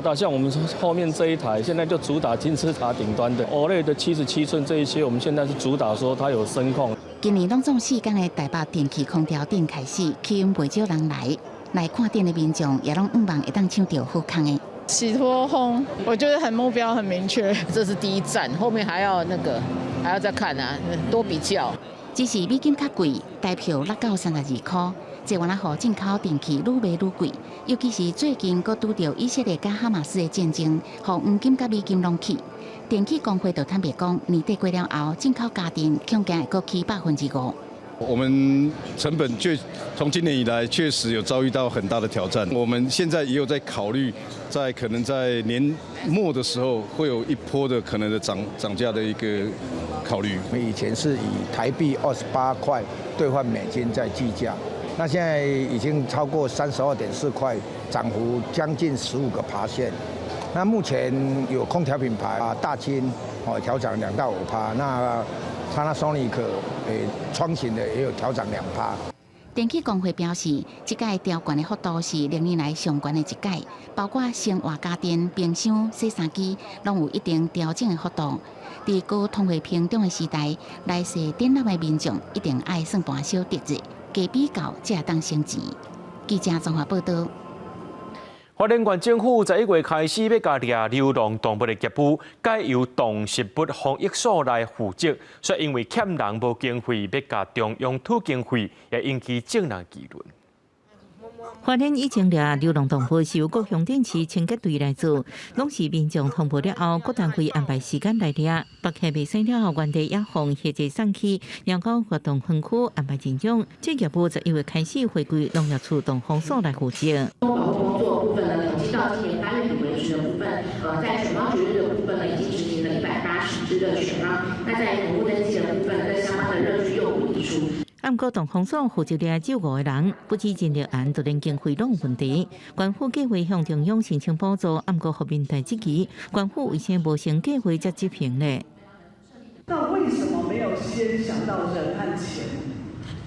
啊，像我們後面這一台，現在就主打金字塔頂端的 OLED 的77寸這一些，我們現在是主打說它有聲控。今年攏總四工的台北電器空調展開始，吸引袂少人來來看展的民眾，也攏向望會當搶著好康的。洗脫烘，我覺得很目標很明確。這是第一站，後面還要那個還要再看啊，多比較。只是美金較貴，台票落到32箍。這原來予進口電器愈賣愈貴，尤其是最近閣拄著以色列佮哈馬斯的戰爭，予黃金佮美金攏起。電器公會就坦白講，年底過了後，進口家電恐驚會閣起5%。我們成本確從今年以來確實有遭遇到很大的挑戰。我們現在也有在考慮，在可能在年末的時候會有一波的可能的漲價的一個考慮。我們以前是以台幣28塊兌換美金在計價，那現在已經超過32.4塊，漲幅將近15%。那目前有空調品牌啊，大金哦調漲2到5%，那 Panasonic 誒窗型的也有調漲2%。電器公會表示，這擺調懸的幅度是歷年來上懸的一擺，包括生活家電、冰箱、洗衫機，攏有一定調整的幅度。佇高通貨膨脹的時代，來踅展覽的民眾一定愛算盤小得熱，加比較才會當省錢。記者綜合報道。花蓮縣政府11月開始欲共掠流浪動物的業務，改由動植物防疫所來負責，卻因為欠人無經費，欲共中央討經費，也引起眾人議論。花蓮以前掠流浪動物是由各鄉鎮市清潔隊來做，攏是民眾通報了後，各單位安排時間來掠。白客袂使了後，原地野放或者送去貓狗活動園區安排認養。這業務11月開始回歸農業處動防所來負責。保護工作部分呢，統計到今年8月底為止的部分，在犬貓絕育的部分呢，已經執行了180隻的犬貓。那在寵物登記的部分，跟相關的熱區誘捕移除。毋過動防所負責掠只有五個人，不止人力案，就連經費攏有問題。縣府計劃向中央申請補助，毋過予民代質疑，縣府為啥無先計劃才執行呢？那為什麼沒有先想到人和錢？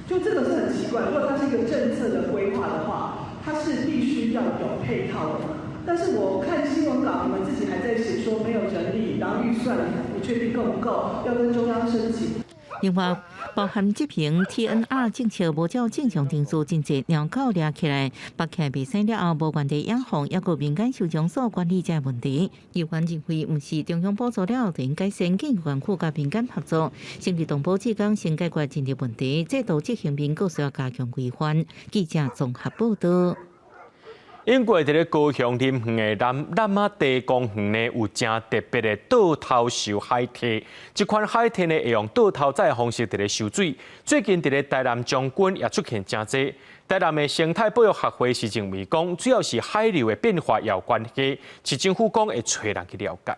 就這個是很奇怪。如果它是一個政策的規劃的話，它是必須要有配套的。但是我看新聞稿，你們自己還在寫說沒有人力，然後預算不確定夠不夠，要跟中央申請。另外，包含執行 TNR 政策無照正常程序，真濟貓狗掠起來，縛起來袂使了後，無原地野放，抑閣民間收容所管理這問題。議員認為，毋是中央補助了後就應改善，建議縣府佮民間合作，成立動保志工先解決人力問題，制度執行面閣需要加強規範。記者綜合報道。英國佇咧高雄林園的南楠仔地公園呢，有誠特別的倒頭泅海堤。這款海堤呢，會用倒頭載的方式佇咧泅水。最近佇咧台南將軍也出現誠濟。台南的生態保育學會是認為講，主要是海流的變化有關係。市政府講會揣人去了解。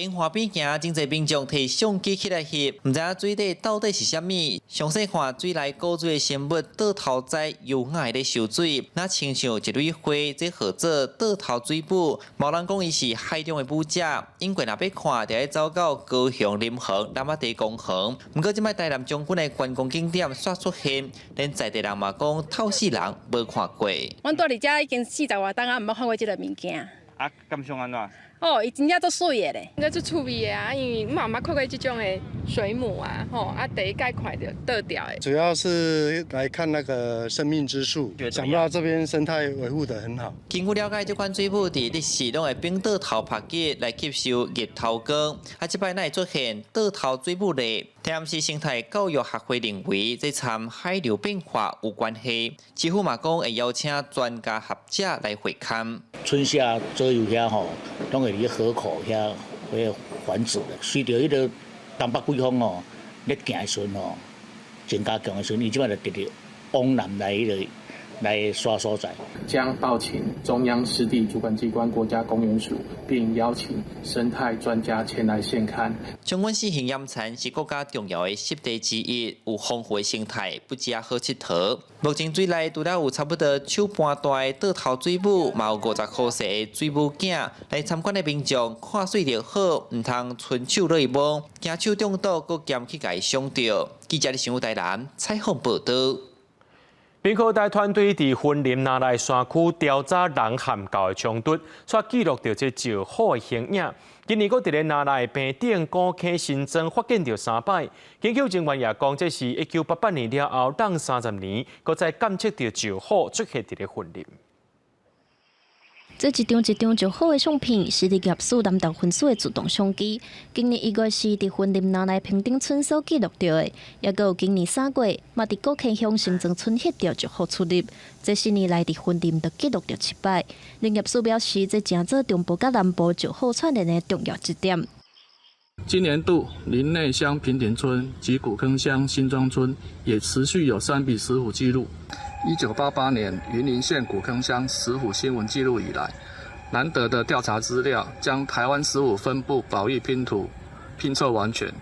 沿河邊行，真濟民眾提相機起來翕，毋知影水底到底是啥物。詳細看水內古水的生物倒頭仔優雅咧泅水，若親像一蕊花，這號做倒頭水母。有人講伊是海中的舞者。英國若欲看，就愛走到高雄林園楠仔地公園。毋過這擺台南將軍的觀光景點煞出現，連在地人嘛講透死人無看過。阮蹛佇遮已經四十外冬啊，毋捌看過這个物件。啊，感想按怎？哦，伊真正足媠的咧，真正足趣味的啊，因為嘛毋捌看過這種的水母啊，吼啊，第一擺看著倒吊的。主要是來看那個生命之樹，想不到這邊生態維護得很好。根據了解，這款水母佇日時攏會反倒頭曝日來吸收日頭光，啊，這擺哪會出現倒頭水母咧？台南市生態教育學會認為，這參海流變化有關係。市府嘛講會邀請專家學者來會勘。春夏左右遐吼，攏會佇河口遐會繁殖的。隨著彼个東北季風吼，咧行的時陣吼，增加強的時陣，伊這擺就直直往南來彼个來刷所在。將報請中央濕地主管機關國家公園署，並邀請生態專家前來現勘。將軍四縣鹽田是國家重要的濕地之一，有豐富的生態，不只好𨑨迌。目前水內除了有差不多手盤大的倒頭水母，嘛有50箍細的水母囝。來參觀的民眾看媠就好，毋通伸手落去摸，驚手中毒，閣兼去共伊傷著。記者李新武台南採訪報導。屏科大團隊佇雲林那賴山區調查人和猴的衝突，煞記錄著這石虎的形影。今年閣佇咧那賴平頂古坑新莊發現著三擺。研究人員也講，這是1988年了後，等30年，閣再監測著石虎出現佇咧雲林。這一張一張石虎的相片，是林業署南投分署的自動相機。今年1月時，佇雲林那賴平頂村所記錄著的，抑閣有今年3月，嘛佇古坑鄉新莊村翕著石虎出入。這四年來，佇雲林就記錄著七擺。林業署表示，這誠做中部佮南部石虎串聯的重要節點。今年度林內鄉平頂村及古坑鄉新莊村也持續有三筆石虎記錄。1988年雲林縣古坑鄉石虎新聞記錄以來，難得的調查資料，將台灣石虎分布保育拼圖拼湊完全。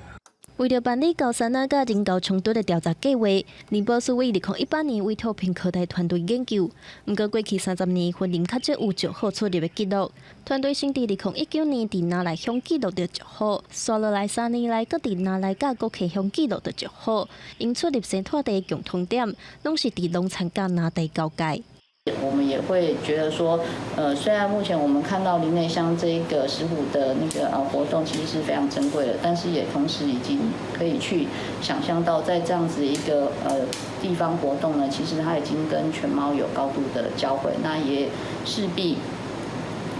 為著辦理高山仔佮人猴衝突的調查計劃，林保署於2018年委託屏科大團隊研究。毋過過去30年，雲林較少有石虎出入的記錄。團隊先佇2019年佇那賴鄉記錄著石虎，紲落來3年來，閣佇那賴佮古坑鄉記錄著石虎。𪜶出入生態地的共通點，攏是佇農田佮林地交界。我們也也會覺得說，雖然目前我們看到林內鄉這一個石虎的那個活動其實是非常珍貴的，但是也同時已經可以去想象到，在這樣子一個地方活動呢，其實它已經跟犬貓有高度的交匯，那也勢必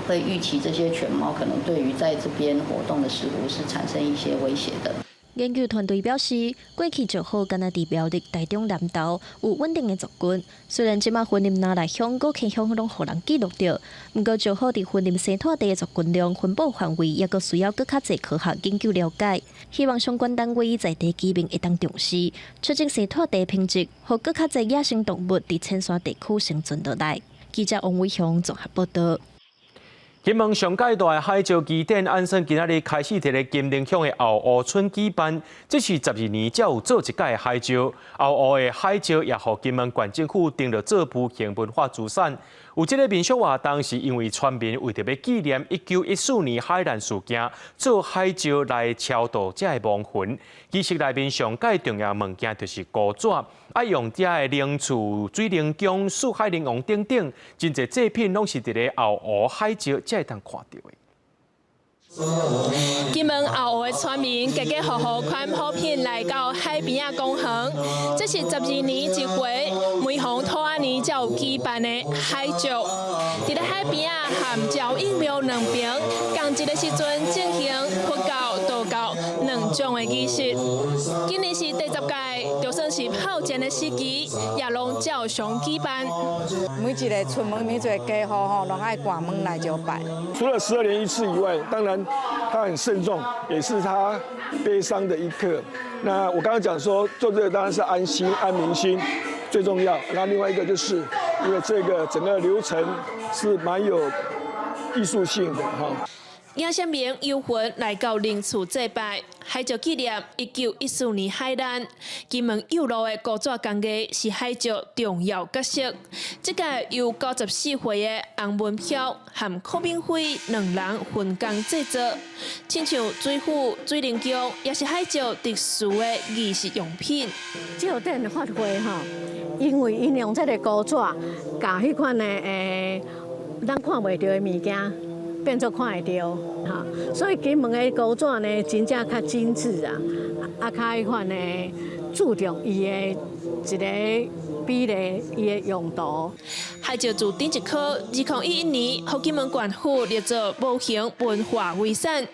會預期這些犬貓可能對於在這邊活動的石虎是產生一些威脅的。研究團隊表示，過去石虎敢若佇苗栗、台中南投有穩定的族群。雖然這馬雲林那籬鄉、古坑鄉攏予人記錄著，毋過石虎佇雲林生態地的族群量分布範圍，猶閣需要閣較濟科學研究了解。希望相關單位在地居民會當重視，促進生態地品質，予閣較濟野生動物佇淺山地區生存落來。記者王偉雄綜合報導。金門上蓋大的海石祭典，按算今仔日開始佇咧金寧鄉的後湖村舉辦。這是12年才有做一屆的海石。後湖的海石也予金門縣政府登錄做無形文化資產。有這个民俗活動，是因為村民為著欲紀念1914年海難事件，做海石來超度這个亡魂。儀式內面上蓋重要物件就是高紙，啊用這个靈厝、水靈宮、四海靈王等等，真濟祭品攏是佇咧後湖海石才會當看著的。金門後湖的村民家家戶戶款好品來到海邊仔公園，這是12年一回，每逢兔仔年才有舉辦的海石。佇咧海邊仔和朝乙廟兩邊，仝一个時陣進行佛教、道教兩種的儀式。今年是第10屆，就算是炮戰的時期，也攏照常舉辦。每一个出門，每一个家戶吼，攏愛掛門來朝拜。除了12年一次以外，當然他很慎重，也是他悲傷的一刻。那我剛剛講說做這個當然是安心安民心最重要。那另外一個就是因為這個整個流程是蠻有藝術性的哈。影像明遊魂來到靈厝祭拜，海石紀念1914年海難。金門幼路的高紙工藝是海石重要角色。這屆由94歲的洪文飄和柯明輝兩人分工製作，親像水滸、水靈宮，也是海石特殊的儀式用品。這個發揮吼，因為𪜶用這个高紙，共彼款的咱看袂著的物件。變做看會著，哈，所以金門的高紙呢，真正較精緻啊，啊，較彼款的注重伊的一个比例，伊的用途。海石自頂一科，2011年，予金門縣府列做無形文化遺產。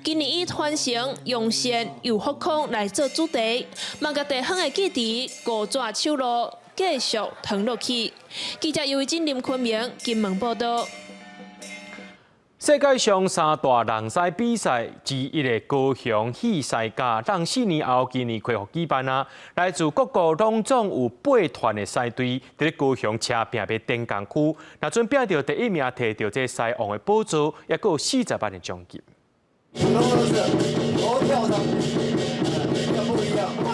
今年以傳承、揚善、佑福康來做主題，嘛共地方的記憶高紙手路繼續傳落去。記者尤維珍、林坤明，金門報導。世界上三大龍獅比賽之一的高雄戲獅甲，當4年後今年恢復舉辦啊！來自各國攏總有八團的獅隊，佇咧高雄車拚欲頂工區，若準拚著第一名，提著這獅王的寶座，猶閣有40萬的獎金。我跳的，不一樣。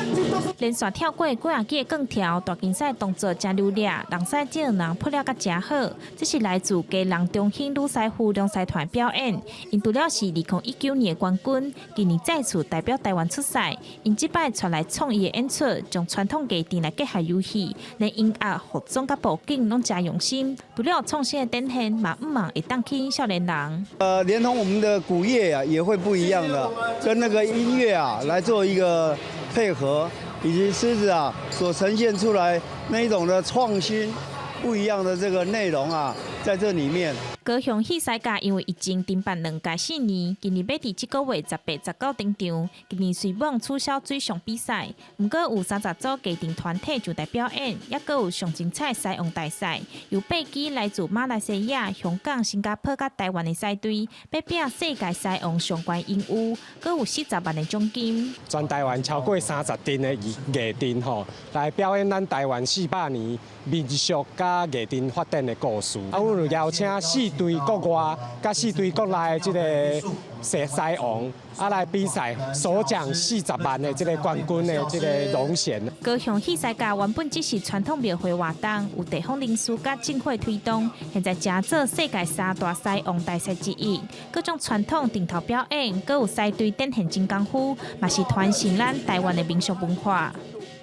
連續跳過幾仔支的槓條，大競賽動作誠流利，龍獅這人撲了甲誠好。這是來自基隆中興女獅夫龍獅團表演。𪜶除了是2019年的冠軍，今年再次代表台灣出賽。𪜶這擺帶來創意的演出，將傳統藝陣來結合遊戲，連音樂、服裝佮布景攏誠用心。除了創新的展現，嘛向望會當吸引少年人。連同我們的鼓樂啊，也會不一樣的，跟那個音樂啊來做一個配合。以及獅子啊所呈現出來那一種的創新不一樣的這個內容啊，在這裡面。高雄戲獅甲因為疫情停辦兩屆四年，今年欲佇這個月18、19登場。今年雖罔取消水上比賽，毋過有30組家庭團體上台表演，猶閣有上精彩獅王大賽，由八支來自馬來西亞、香港、新加坡佮台灣的獅隊，欲拚世界獅王上懸榮譽，閣有40萬的獎金。全台灣超過30陣的藝陣吼，來表演咱台灣400年民俗佮藝陣發展的故事。啊，阮有邀請四隊國外、佮四隊國內的這个獅王啊來比賽，首獎40萬的這个冠軍的這个榮銜。高雄戲獅甲原本只是傳統廟會活動，有地方人士佮政府推動，現在成做世界三大獅王大賽之一。各種傳統陣頭表演，閣有獅隊展現真功夫，嘛是傳承咱台灣的民俗文化。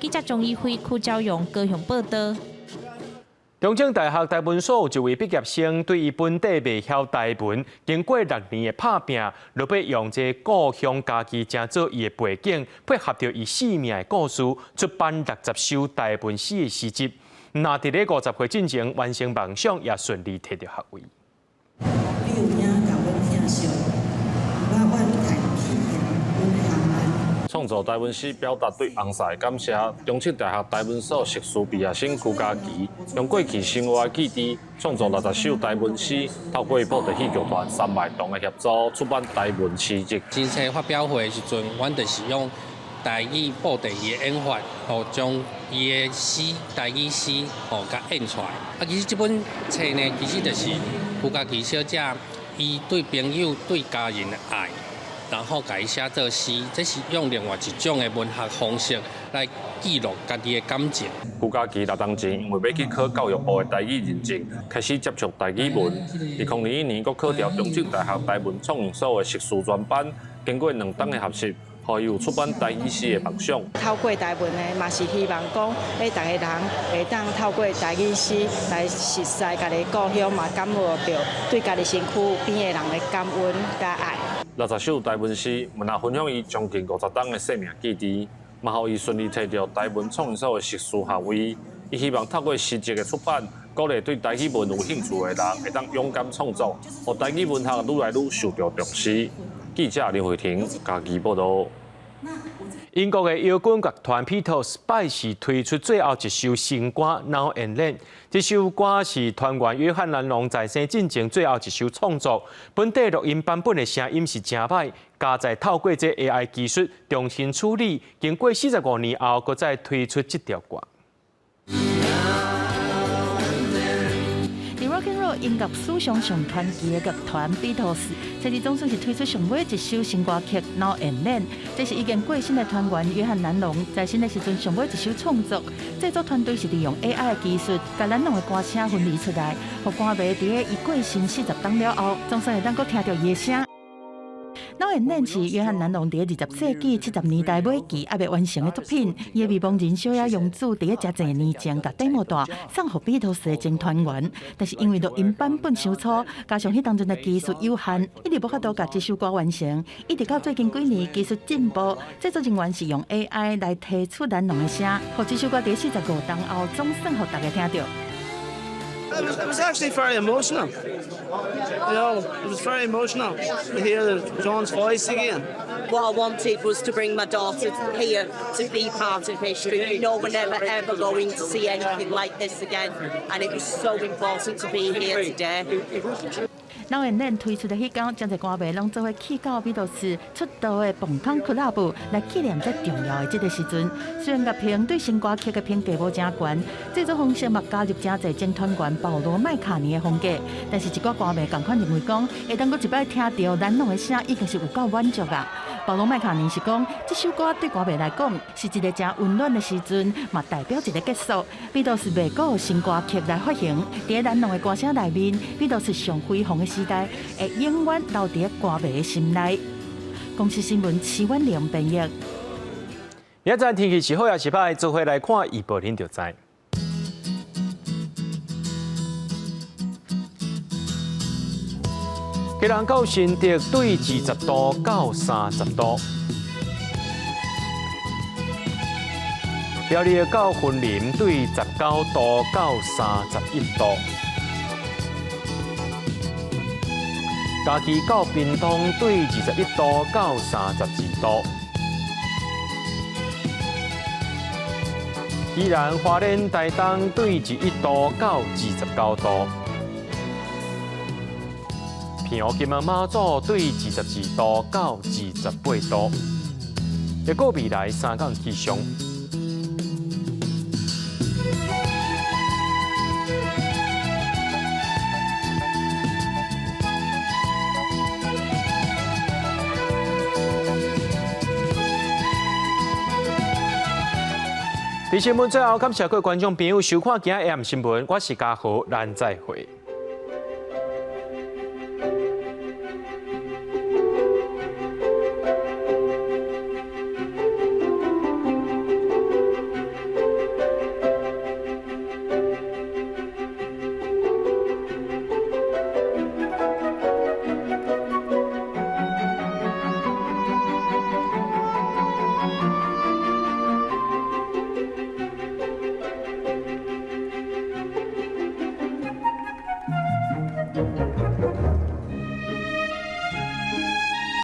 記者鍾一輝、柯昭榮高雄報導。中正大學台文所一位畢業生對伊本地袂曉台文，經過6年的拍拚，落尾用這故鄉家己成做伊的背景，配合著伊生命的故事，出版60首台文詩的詩集。那佇咧50歲進前完成夢想，也順利提著學位。你有影共阮疼惜，我願代去行阮的航班。創作台文詩表達對翁婿的感謝。中正大學台文所碩士畢業生邱家琪，用過去生活的記憶創作60首台文詩，透過布袋戲劇團三麥堂的協助出版台文詩集。新冊發表會的時陣，阮就是用台語布袋戲的演法，吼將伊的詩台語詩吼共演出來。啊，其實這本冊呢，其實就是邱家琪小姐伊對朋友、對家人的愛。然後共伊寫做詩，這是用另外一種的文學方式來記錄家己的感情。邱家琪6冬前因為欲去考教育部的台語認證，開始接觸台語文。2021年，閣考著中正大學台文創研所的碩士專班，經過2冬的學習，予伊有出版台語詩的夢想。透過台文呢，嘛是希望講，逐个人會當透過台語詩來熟悉家己故鄉，嘛感受著對家己身軀邊的人的感恩佮愛。60首台文詩，毋但分享伊將近50冬的生命記憶，嘛予伊順利提著台文創研所的碩士學位。伊希望透過詩集的出版，鼓勵對台語文有興趣的人，會當勇敢創作，予台語文學愈來愈受著重視。記者林慧婷嘉義報導。英國的搖滾樂團披頭士拜四推出最後一首新歌《Now and Then》。這首歌是團員約翰蘭儂在生進前最後一首創作。本底錄音版本的聲音是誠歹，加在透過這 AI 技術重新處理，經過45年後，閣再推出這條歌。佇 Rock and Roll 音樂史上上傳奇的樂團披頭士，這次總算是推出上尾一首新歌曲《Now and Then》。這是已經過身的團員約翰蘭儂在生的時陣上尾一首創作。製作團隊是利用 AI 的技術，共蘭儂的歌聲分離出來，予歌迷佇咧伊過身40冬了後，總算會當閣聽著伊的聲。Now and Then 是約翰蘭儂佇20世紀70年代尾期猶未完成的作品，伊的未亡人小野洋子佇咧誠濟年前共 demo 帶送予披頭士的前團員，但是因為錄音版本傷粗，加上彼當陣的技術有限，一直無法度共這首歌完成。一直到最近幾年技術進步，製作人員是用 AI 來提取蘭儂的聲，予這首歌佇45冬後總算予大家聽著。 It was actually very emotional. It was very emotional to hear John's voice again. What I wanted was to bring my daughter here to be part of history. You know, we're never ever going to see anything like this again, and it was so important to be here today. Now and Then 推出的彼工，誠濟歌迷攏做伙去到披頭士出道的磅空 club 來紀念這重要的這个時陣。雖然樂評對新歌曲的評價無誠懸，製作方式嘛加入誠濟前團員保羅麥卡尼的風格，但是一寡歌迷仝款認為講，會當閣一擺聽著蘭儂的聲，已經是有夠滿足啊。保羅麥卡尼是講，這首歌對歌迷來講是一个誠溫暖的時陣，嘛代表一个結束。披頭士袂閣有新歌曲來發行，佇蘭儂的歌聲內面，披頭士上輝煌的時代會永遠留佇歌迷的心內。公視新聞徐婉玲編譯。明仔載天氣是好抑是歹，做伙來看預報，恁就知。基隆到新竹對20度到30度，苗栗到雲林對19度到31度，嘉義到屏東對21度到32度，宜蘭花蓮台東對21度到29度。澎湖金門馬祖對22度到28度，一個未來三工氣象。佇新聞最後，感謝各位觀眾朋友收看今仔下暗新聞，我是嘉豪，咱再會。